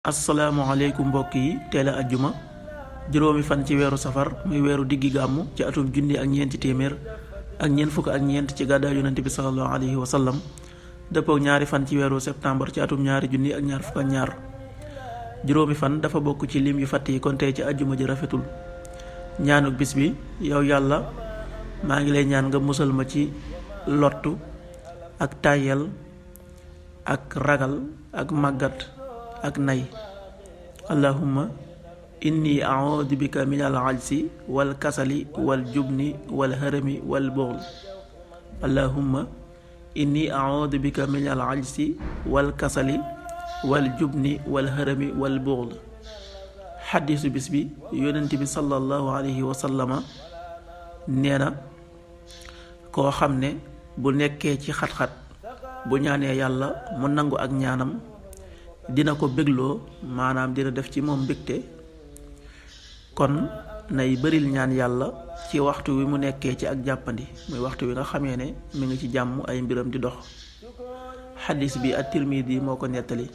asalaamaaleykum mbokk yi teel a ajjuma juróomi fan ci weeru safar muy weeru diggi gàmmu ci atum junni ak ñeenti téeméer ak ñeent fukk ak ñeent ci gàddaay yonent bi sallallahu alayhi wa sallam dëppook ñaari fan ci weeru septembre ci atum ñaari junni ak ñaar fukk ak ñaar juróomi fan dafa bokk ci lim yu fàtt yi kon tey ci ajjuma ji rafetul. ñaanuk bis bi yow yàlla maa ngi lay ñaan nga musal ma ci lottu ak tàyyel ak ragal ak màggat ak nay. allahumma inni a'udhu bika min al-ajzi wal kasali wal jubni wal harami wal bughd. allahumma inni a'udhu bika min al-ajzi wal kasali wal jubni wal harami wal bughd. xaddisu bis bi yonent bi sallallahu alayhi wa sallama nee na koo xam ne bu nekkee ci xat-xat bu ñaanee yàlla mu nangu ak ñaanam dina ko bégloo maanaam dina def ci moom mbégte. kon nay bëril ñaan yàlla ci waxtu wi mu nekkee ci ak jàppandi muy waxtu wi nga xamee ne mi ngi ci jàmm ay mbiram di dox. xadis bi at-Tirmidi moo ko nettali.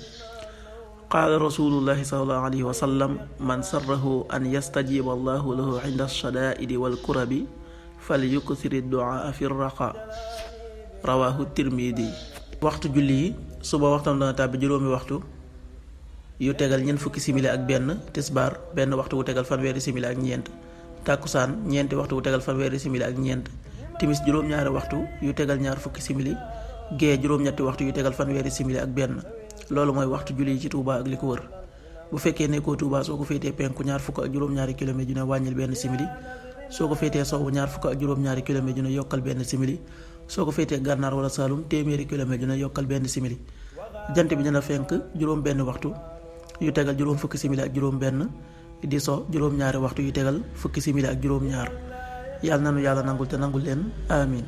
qaala rasulullahi sallallahu alayhi wa sallam man sarrahu an yastajiba allahu lahu inda shadaa'idi wal kurabi fal yuksiri duaa fi raqa. rawahu Tirmidi. waxtu julli yi suba waxtam dana tàbbi juróomi waxtu yu tegal ñeent fukki simili ak benn, tisbaar benn waxtu wu tegal fanweeri simili ak ñeent, tàkkusaan ñeenti waxtu wu tegal fanweeri simili ak ñeent, timis juróom-ñaari waxtu yu tegal ñaar fukki simili, gee juróom-ñetti waxtu yu tegal fanweeri simili ak benn. loolu mooy waxtu julli yi ci Touba ak li ko wër. bu fekkee nekkoo Touba soo ko féetee penku ñaar fukk ak juróom-ñaari kilomètre ju ne wàññil benn simili, soo ko féetee sowwu ñaar fukk ak juróom-ñaari kilomètre ju ne yokkal benn simili, soo ko féetee gànnaar wala Saalum téeméeri kilomètre ju ne yokkal benn simili. jant bi dina fenk juróom benn waxtu yu tegal juróom fukki simili ak juróom benn, di so juróom ñaari waxtu yu tegal fukki simili ak juróom ñaar. yàlla nanu yàlla nangul te nangul leen amin.